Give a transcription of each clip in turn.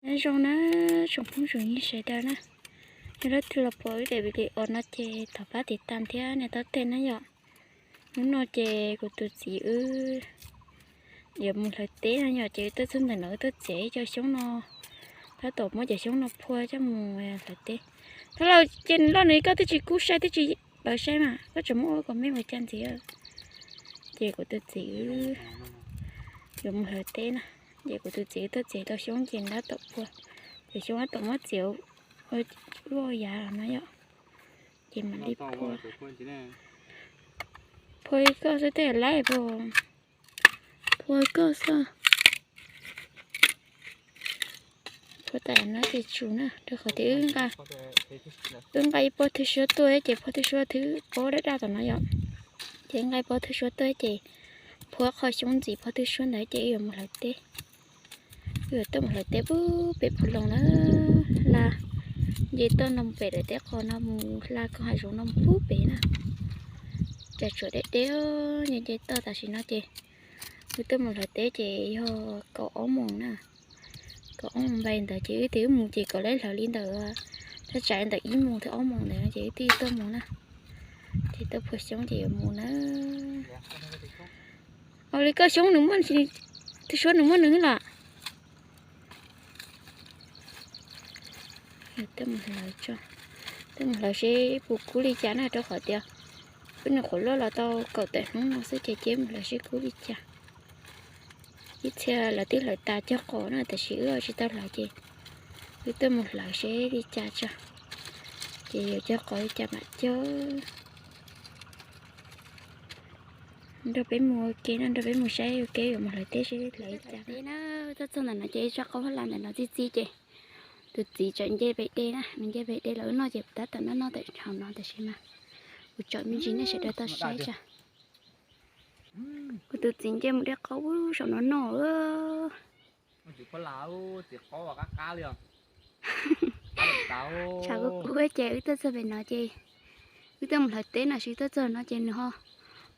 Nyob zoo na, tsoom phooj ywg sawv daws na, yog leej twg los pom wb daim video no ces thov pab tiv tam thiab nias tau tej na yom. Hnub no ces kuv tus txiv wb yuav mus hlawv teb no yom, ces wb tuaj txog ntawm no wb tuaj txiav ib co xyoob no, tab tom muab cov xyoob no phua coj mus hlawv teb. Thov los ces nws loj nws koj twb tsis kub sai twb tsis lawv sai mas koj tseem muab ua kom me ua cas ntxiv. Ces kuv tus txiv wb yuav mus hlawv teb na, ces kuv tus txiv wb tuaj txiav tau xyoob ces nws tab tom phua, ces xyoob tab tom muab txiav ua luaj yav no yom, ces mam li phua. Phua koj xwb tej laib, phua koj xwb. Phua tas no ces tsum na, rau qhov tias wb nqa ib pob thwj suab tuaj ces pob thwj suab thwb pob daj daj tom no yom. Ces nqa ib pob thwj suab tuaj ces phua qho xyoob ntxiv pob thwj suab ntawd ces wb yuav mus hlawv teb. Wb yuav tuaj mus hlawv teb pub pem phu loo na, hla nce toj no mus pem lawv teb qos no mus hla koog hav zoov no mus pub pem na. Cas tsuam deb deb nce nce toj tam sim no ces wb tuaj mus hlawv teb ces yog kaum ob moos na. Kaum ob moos npaim ntawd ces wb twb mus ces kaum leb hlawv li ntawm thaj tsam ntawm ib moos thiab ob moos ntawd no ces wb twb tuaj mus na. Ces tuaj phua xyoob ces yuav mus na. Ua li koj xyoob nws muaj, thwj suab nws muaj nws los. Tuaj mus hlawv tso, tuaj mus hlawv seb puas kub li cas na, rau qhov tias wb nws qhuav luaj los tau kaum tawm hnub no xwb ces cia mus hlawv seb kub li cas. Ib txhia lawv twb hlawv tas cog qos na, tab sis wb tsis tau hlawv ces wb tuaj mus hlawv seb li cas tso, ces yuav cog qos li cas mam cog. Nrog peb mus ua ke no, nrog peb mus saib ua ke yuav mus hlawv teb seb hlawv li cas na. Tuaj txog ntawm no ces ib tsob qaub hab la ntawm no txi txiv ces tus txiv tseem nce pem de na, nws nce pem de los wb noj ces tab tom noj noj tawm hauv no tab sis mas kuv tsom me ntsis nej sawv daws tau saib tso. Kuv tus txiv nce mus de qaub saum no noj. Tshav kuv kuv ces wb tuaj txog pem no ces wb tuaj mus hlawv teb no sis tuaj txog no ces nws ho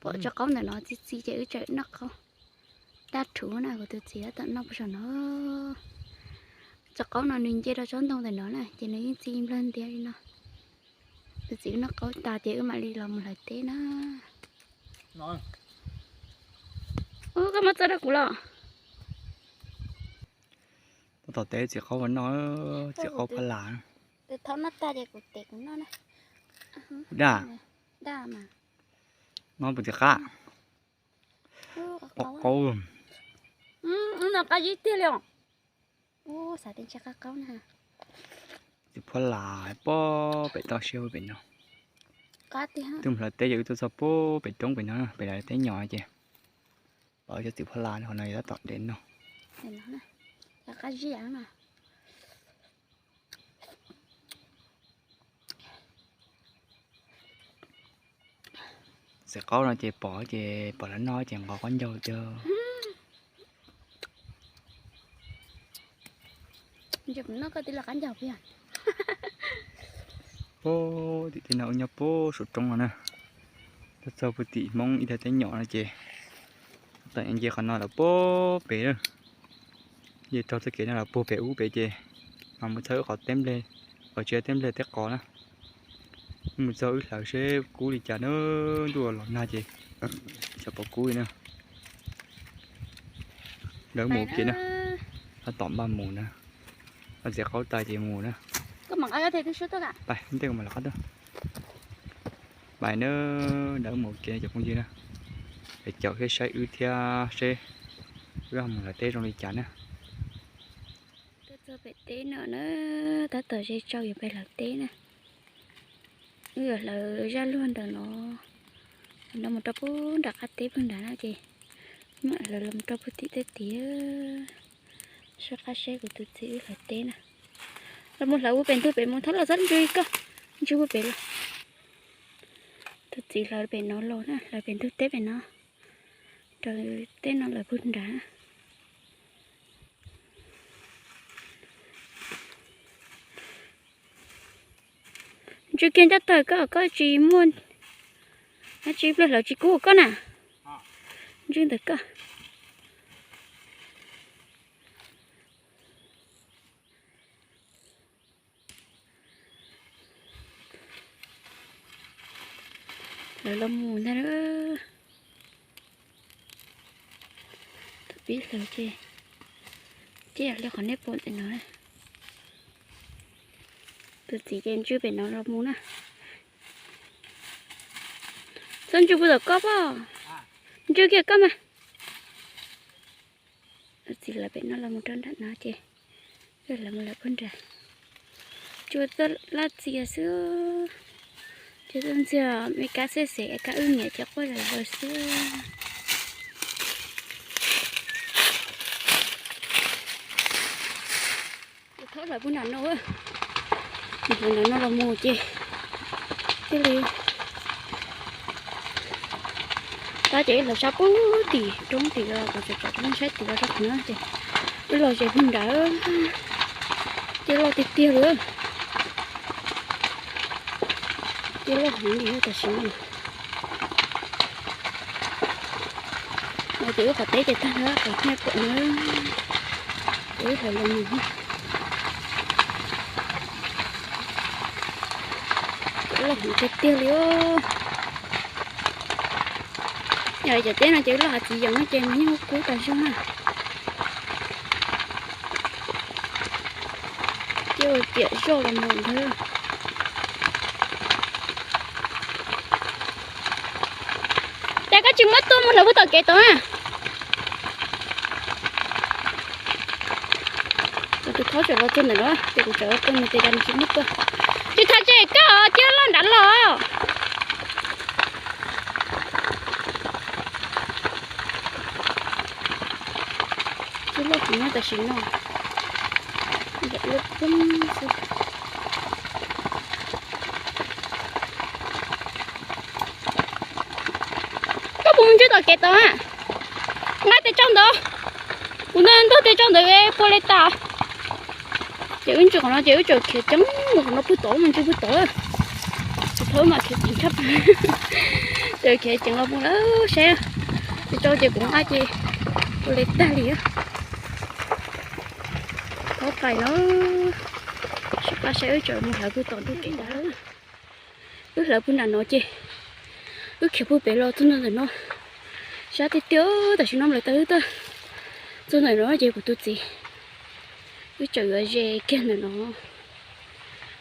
pom tsob qaub ntawm no txi txiv ces wb tseem noj qaub. Daj rhuv na, kuv tus txiv tab tom noj puag saum no. Tsob qaub no nws nce rau tsob ntoo ntawm no na ces nws yeej txi nplawg ntiav li no. Tus txiv wb noj qaub tas ces wb mam li los mus hlawv teb na. Koj muab txo rau kuv los. Tab tom teb txiv qaub ua noj, txiv qaub phab las. Thaum noj tag ces kuv tes kuv noj na. Daj. Daj mas. Noj puas txiv qab? Qaub qaub. No qab zib tiag li os. Xav tias ntshe qab qaub na. Txiv phab las pob pem toj siab pem no. Twb mus hlawv teb ces wb tuaj txog pob pem roob pem no, pem lawv teb nyom ces pom cov txiv phab las qhov no tab tom de noj. Txiv qaub no ces pom ces pom lawv noj ces nqos qaub ncaug tiag. Tim tej no wb nyob puag saum roob no na, tuaj txog puag tim Hmoob ib daig teb nyom no ces tab tom nce qhov no lawm puag pem lawm. Nce raug txoj kev no lawm puag pem ub pem ces mas mus txog wb qhov teb nplej, qhov tsev teb nplej teb qos na. Mus txog wb hlawv seb kub li cas na, ntuj los nag ces xyov puas kub li na. Lawv mus ua ke na, tab tom npaj mus na, txiav qaub tas ces mus na. Pais, tej kuv mam lawv qab tuaj. Pais na, lawv mus ua ke cov phooj ywg na, es caum thiab saib wb thiab seb wb mus hlawv teb zoo li cas na. Tuaj txog pem teb no na, tab tom ze tsau yuav pem hlawv teb na. Wb yuav hlawv zaj luag ntawm no, no mus rau puag nram qab teb puag nrad na ces mam hlawv los rau puag tim tej tid. Soj qab saib kuv tus txiv wb hlawv teb na. Los mus hlawv puag pem ntug pem mus thab los txhob ntsia koj, ntsia puag pem los. Tus txiv hlawv pem no los na, hlawv pem ntug teb pem no, raws teb no lawm puag nrad. Ntsia kiag nco tawm koj, koj tsis muaj, tsis pliag hlawv tsis kub koj na. Ntsia ntawm koj. Los mus ntag. Tus pib hlawv ces, ces li qhov nej pom ntawm no, tus txiv ces ntswj pem no los mus na. Txhob ntswj puag tom koj pob, ntswj kiag koj mas. Tus txiv lawv pem no los mus rau nram no ces, lawv mus lawv puag nrad. Cua txoj laj txias xwb, cua txoj ntxiag me kab xej xev kab wb nyiam ces quaj zom zaws xwb. Thaub hlawv puag nram no, hlawv nram no los mus ces thiaj li, tab ces wb hlawv sab puag tim roob tim, kuv tseem tsam roob saib tim los rau qhov no ces wb los ze puag nrad, ces loj tiag tiag li. Ces loj heev li tam sim no. Los ces wb qhov teb ces tag lawm, qhov teb pom na, ces wb hlawv los mus. Ces loj heev tiag tiag li os. Yog cov teb no ces wb loj hav txiv yeem no ces nws yeej kub tas zog na. Ces ua ciam zoj los mus ntag. Cas koj tsis muab tuaj mus hlawv puag tom kev tod na? Kuv tus thaub tseem los txog ntawm no ces kuv tseem ua tuaj nws tias cas nws tsis muab tuaj. Tsis tham tseg koj, cia loj nrad los. Tsis loj heev tam sim no. Koj puas mus ntswj tom kev tod? Nqa tes tsau ntawd, kuv ntawd ntug tes tsau ntawd puas li tas. Ces wb ntswj qhov no ces wb tseem khiav ceev mus qhov no puag tod, mus ntswj puag tod. Tus thaub mas khiav ceev tshaj plaws, tseem khiav ceev los mus lawm saib. Tes tsau ces kuv nqa ces puas li tag li. Thaub pais no, sib pab saib wb tseem mus hlawv puag tom ntug kev ntag. Wb hlawv puag nram no ces wb khiav puag pem los txog ntua ntawm no. Sab tiag tiag, tam sim no lawv tau wb tuaj txog ntawm no ces kuv tus txiv, wb tseem yuav ze kiag ntawm no,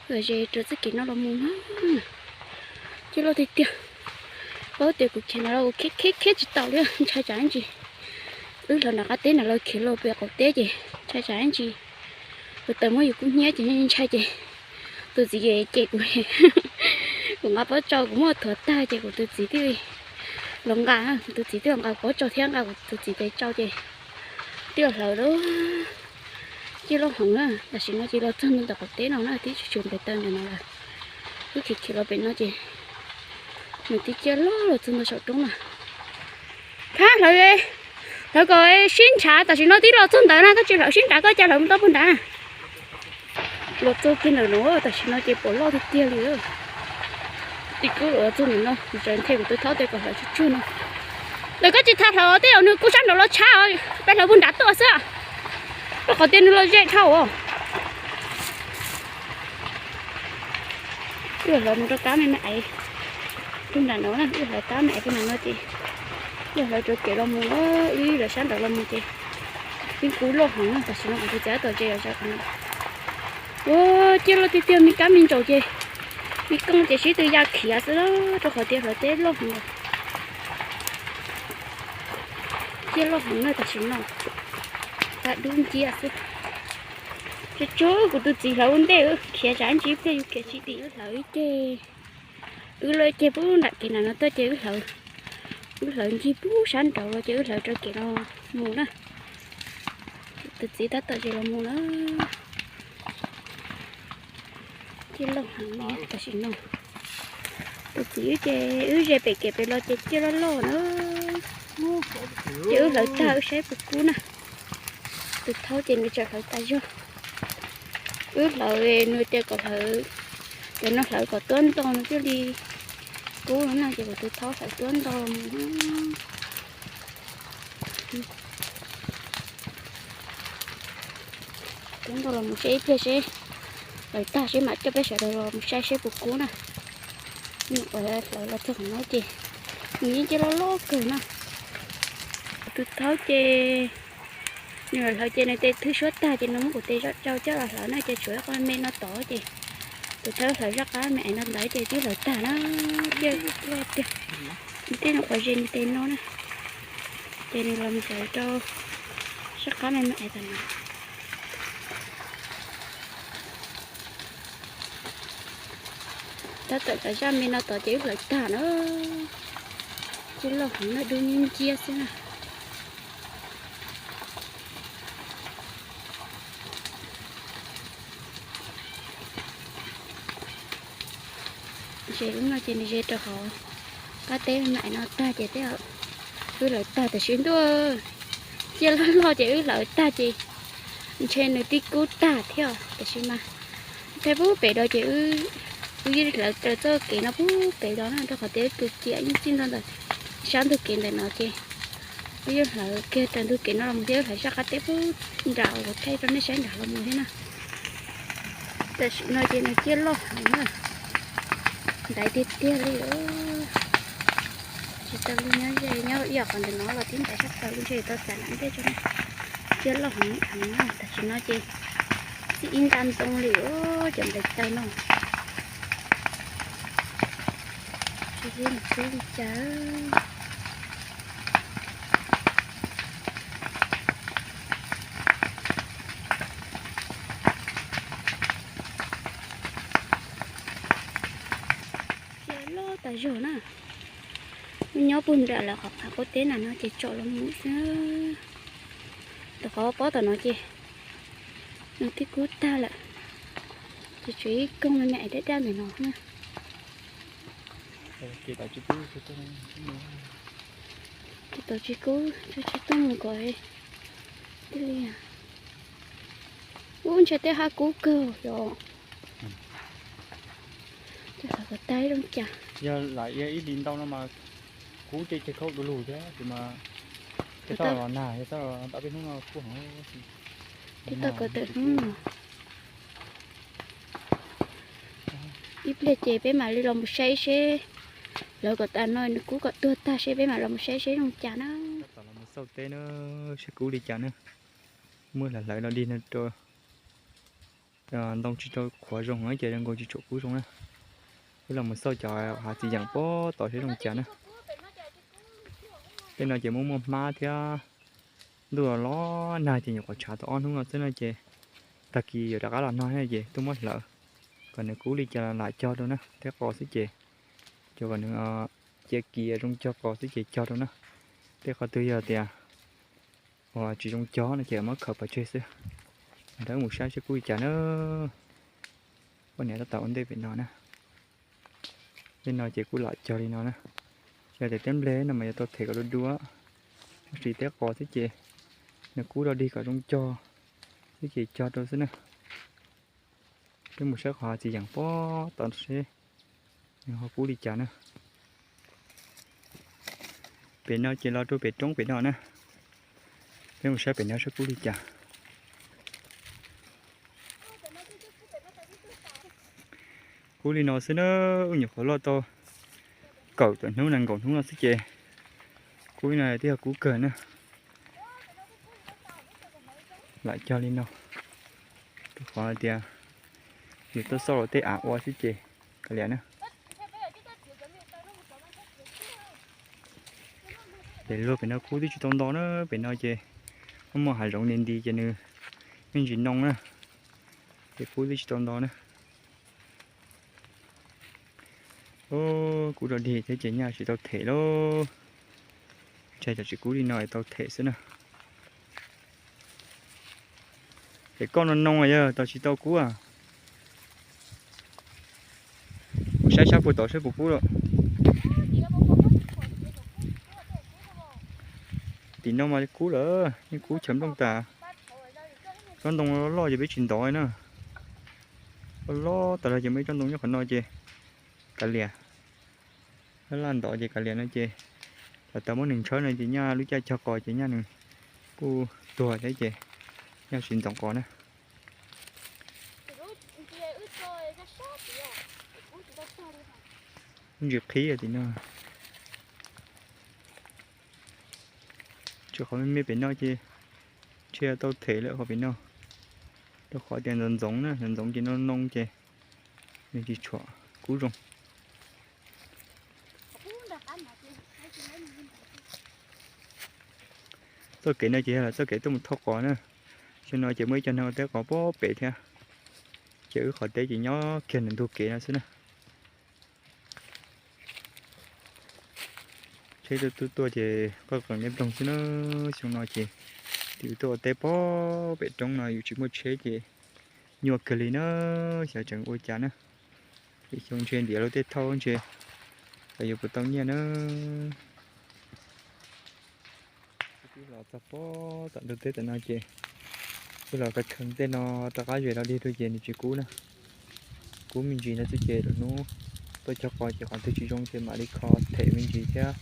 yuav ze rau txoj kev no los mus na. Ces loj tiag tiag, paub tias kuv khiav no los kuv khiav khiav khiav tsis tau li, ntshai tsam ntsis. Wb hlawv nram qab teb no los khiav los pem qaum teb ces ntshai tsam ntsis, kuv tawm muab yus kub hnyiab ces ntshai ces tus txiv ces cem kuv, kuv nqa pob tsau kuv muab thuav tag ces kuv tus txiv thiaj li los nqa, kuv tus txiv thiaj los nqa pob tsau thiab nqa kuv tus txiv tes tsau ces thiaj los hlawv lawm. Ces loj heev na, tam sim no ces los txog ntawm qaum teb no na, twb tsis tshua ntev taw ntawm no lawm. Wb khiav khiav los pem no ces nws twb ciaj loj los txog ntawm saum roob na. Thab hlawv, hlawv kom sib ntshav, tam sim no twb los txog ntawd na, koj tsis hlawv sib nrad koj cas hlawv mus tau puag nrad. Los txog kiag ntawm no tam sim no ces pom loj tiag tiag li. Tib kub los txog ntawm no kuv tseem nthe kuv tus thaub tias kom hlawv tsuag tsuag no. Lawv koj tsis tas hlawv tej zaum nws kuj sab nraud los tshab, peb hlawv puag nrad tuaj xwb, rau qhov tias nws los ze dhau os. Wb hlawv mus rau kab me me aiv puag nram no na, wb hlawv kab me aiv puag nram no ces wb hlawv rau kev los mus, wb hlawv sab nraud los mus ces yeej kub loj heev na, tam sim no kuv tus txiv tab tom ze os. Ua ciaj loj tiag tiag, me kab me ntsaum ces me kooj ces sib tw ya khiav xwb, rau qhov tias hlawv teb loj heev lawm. Ciaj loj heev na tam sim no, tag dub nciab xwb. Tsuag tsuag kuv tus txiv hlawv ua ntej, khiav tsam ntsis ib pliag yus khiav tsis dim. Wb hlawv ib ceg, wb loj ib ceg pub nram kev nram no tuaj ces wb hlawv, wb hlawv ncig pub sab nraud los ces wb hlawv rau kev no mus na. Tus txiv tab tom ze los mus na. Ciaj loj heev tam sim no. Tus txiv wb ces wb ze pem kev pem los ces ciaj loj loj na. Ces wb hlawv tag wb saib puas kub na. Tus thaub ces nws tseem hlawv tas zog. Wb hlawv, nws tias kom hlawv, cov no hlawv kom tuab nto nws thiaj li kub no na, ces kuv tus thaub hlawv tuab nto mus. Tuab nto los mus saib ib pliag seb, hlawv tag seb mam coj peb sawv daws los mus saib seb puas kub na. Nws hlawv los txog qhov no ces nws yeej cia loj loj kawg na. Kuv tus thaub ces nws hlawv ces nws tes thwj suab tag ces nws muab kuv tes zoj coj los hlawv na ces tshuav qhov me no tod ces tus thaub hlawv zaj qab me aiv no ntawd ces twb hlawv tag na. Tiag tiag, tej no quav zes nws tes no na, ces nws los mus hlawv rau zaj qab me me aiv tam no. Tab tom cov zaj me no tod ces wb hlawv tag na. Cia loj heev na, dub nciab nciab xwb na. Ze lub no ces nws ze rau hauv qab teb me me aiv no tag ces tej wb hlawv tag tam sim ntawd. Cia loj loj ces wb hlawv tag ces ntshe nws twb kub tag thiab tam sim mas. Thaij pub pem do ces wb yeej hlawv raws txoj kev no pub pem do na, rau qhov tias wb tus ciam yeej txij nto ntawm sab ntug kev ntawm no ces wb yeej hlawv kiag raws ntug kev no los thiab wb hlawv zaj qab teb pub nram uas thaij rau nej saib nram los mus thiab na. Tam sim no ces nws ciaj loj heev na, ntaiv tiag tiag li. Tsis tau li nyob ze nyob ib yam qhov ntawm no los tib ntaiv sab plaws li ntshe tau txav nram ntej tso. Ciaj loj heev heev na, tam sim no ces txij ib nta ntoo li cov ntaiv taw no. Tsis li nws tub li cas. Ciaj loj tas zog na. Nyob puag nram lawv qhov qab qub teb nram no ces tsom los mus xwb. Tom qhov pob tom no ces nws twb kub tag lawm, ces tshuav ib koog me me daj daj ntawm no na. Ces tod tsis kub, tsis tuaj mus kom tij li. Ub, ntshe tej hab kub kawg yom. Tej qhov kom tag zoo cas. Yog lam ib hlis ntau no mas kub ces ceg khaub du lug thiab tis mas tej toj los nag, yog toj los npaj peb hnub no kub heev. Tej toj kom tawm hnub no. Ib pliag ces peb mam li los mus saib seb, lawv kom tas no nws kub kom tuag tag seb peb mam los mus saib seb zoo cas na. Tab tom los mus xauj teb na, seb kub li cas na. Muab hlawv hlawv no dig no rau ntoo tsis tau qhuav zoo ces zoo nkaus tsis tshua kub zoo na. Peb los mus xauj cov hav txiv yeem pob tod seb zoo cas na. Tej no ces muaj muaj hmab thiab, ntuj los los nag ces nyuam qhuav tshav tau ob hnub no xwb no ces tag kis yuav rov qab los no ces tuaj muab hlawv kom nws kub li cas los lam cog rau na, teb qos xwb ces cog kom nws cia kis zoo cog qos xwb ces cog rau na. Tej qhov twg yog tias uas tsis zoo cog no ces muab khaws pov tseg xwb. Rov mus saib seb kub li cas na. Poj niam tab tom ua ntej pem no na. Tej no ces kuj lam cog li no na. Yog tias teb nplej no mas yuav tau them kom dua dua, tab sis teb qos xwb ces nws kub rau dig kom zoo cog xwb ces cog rau xwb na. Peb mus saib qhov hav txiv yeem pob tod seb nws ho kub li cas na. Pem no ces los rau pem roob pem no na. Peb mus saib pem no seb kub li cas. Kub li no xwb na, wb nyuam qhuav loj tau kaum tawm hnub nees nkaum hnub no xwb ces kub li no twb yog kub kawg na. Lam cog li no, rau qhov hais tias yus tuaj xauj los tej av ua xwb ces kav liam na. Pem luag pem no kub twb tsis tau nto na, pem no ces muaj muaj hav zoov nti nti ces nws me ntsis noo na, ces kub twb tsis tau nto na. Kub rau dig thiab ces nyaj tsis tau them lauj. Ntshai tsam tsis kub li no es tau them xwb na. Pem koj no noo yog tau tsis tau kub. Kuv saib sab puag tod seb puas kub lawm. Tim no mas kub lawm, yeej kub chaw nplooj tas. Tsob ntoo loj ces peb tsis ntov na. Loj loj tas los ces muaj ib tsob ntoo nyob qhov no ces kav liam. Laj laj ntov ces kav liam no ces, thaum tau muab neeg ntshawb no ces nyaj lub caij cog qos ces nyaj nws kuj tuag thiab ces nyaj tsis ntov qos na. Ces wb, wb tso zaj sab tid, wb tsis tau tag li hos. Lub ntsis qhib tim no. Tsis qhov me me pem no ces ntshe tau them lawm qhov pem no, rau qhov tias ntxoov ntxoov na, ntxoov ntxoov ces no noo ces nws tsis tshua kub zoo. Txoj kev no ces yog txoj kev tuaj mus thauj qos na. Xyoo no ces muaj ib co neeg ua teb qos pem thiab, ces wb qhov teb ces nyob kiag ntawm ntug kev no xwb na. Tsheb tuaj tuaj tuaj ces qoj qees dej nploog xwb na. Xyoo no ces twb tuaj ua teb pem roob no yus tsis muaj tsheb ces nyuaj kawg li na, xyov tseem ua cas na. Ces xyoo ntshe ntiav luag tej thauj ntshe los yuav puas tau nyiaj na. Twb los txog pem tom ntug teb tom no ces twb los khaws khaws tej no rov qab zes los dig dua ces nws tsis kub na. Kub me ntsis no xwb ces lwm hnub tuaj cog qos ces qhov twg tsis zoo ces mam li kho them me ntsis thiab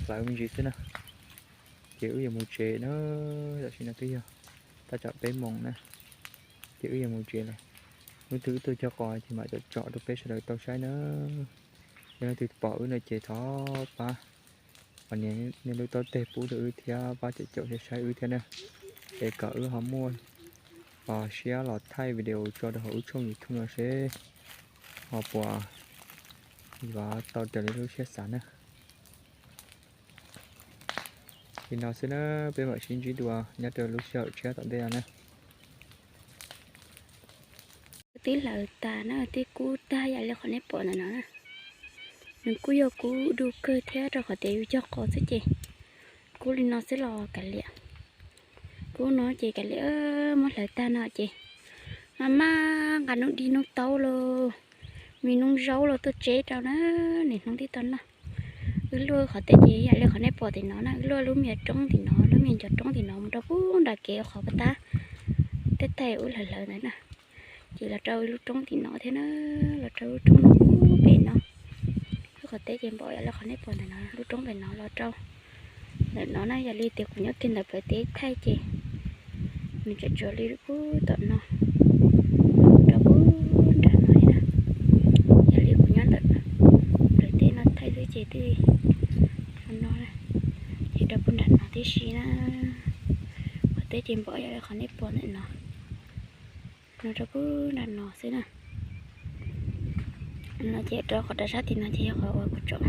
hlawv me ntsis xwb na. Ces wb yuav mus tsev na, tam sim no twb yog thaj tsam peb moos na, ces wb yuav mus tsev lawm. Hnub twg wb tuaj cog qos ces mam tsom tsom rau peb sawv daws tau saib na. Yog leej twg pom wb no ces thov pab nias nej lub taub teg pub rau wb thiab pab caum caum saib saib wb thiab na, es kom wb ho muaj siab los thaij video tso rau hauv wb tshooj YouTube no seb ho puas yuav tau raws li lub siab xav na. Li no xwb na, peb mam sib ntsib dua nyob rau lub sij hawm tshiab tom ntej no na. Twb hlawv tas na, twb kub tag yam li qhov nej pom ntawm no na. Nws kuj yog kub du kawg thiab rau qhov tias yus cog qos xwb ces kub li no xwb los kav liam. Kub no ces kav liam, muab hlawv tag no ces maj maj nqa noob dib noob taub los me noob zaub los tuaj tseb rau na, niaj hnub tib tau noj. Wb luaj qhov teb ces yam li qhov nej pom tim no na, wb luaj lub me nyuam roob tim no, lub me nyuam ncov roob tim no mus rau pub nram kev qhov pab tab, tej thaij wb hlawv hlawv ntawd na. Ces los rau lub roob tim no thiab na, los rau lub roob no pem no. Lub qhov teb ces npaum yam li qhov nej pom ntawm no, lub roob pem no los rau ntawm no na, yam li tias kuv nyob kiag ntawm plawv teb thaij ces nws tseem tsuas li pub tom no rau pub nram no na. Yam li kuv nyob ntawm plawv teb no thaij xwb ces twb no, ces rau pub nram no tib si na. Qhov teb ces npaum yam li qhov nej pom ntawm no, no rau pub nram no xwb na. No ces rau qhov rau sab tim no ces yog qhov uas kuv tsom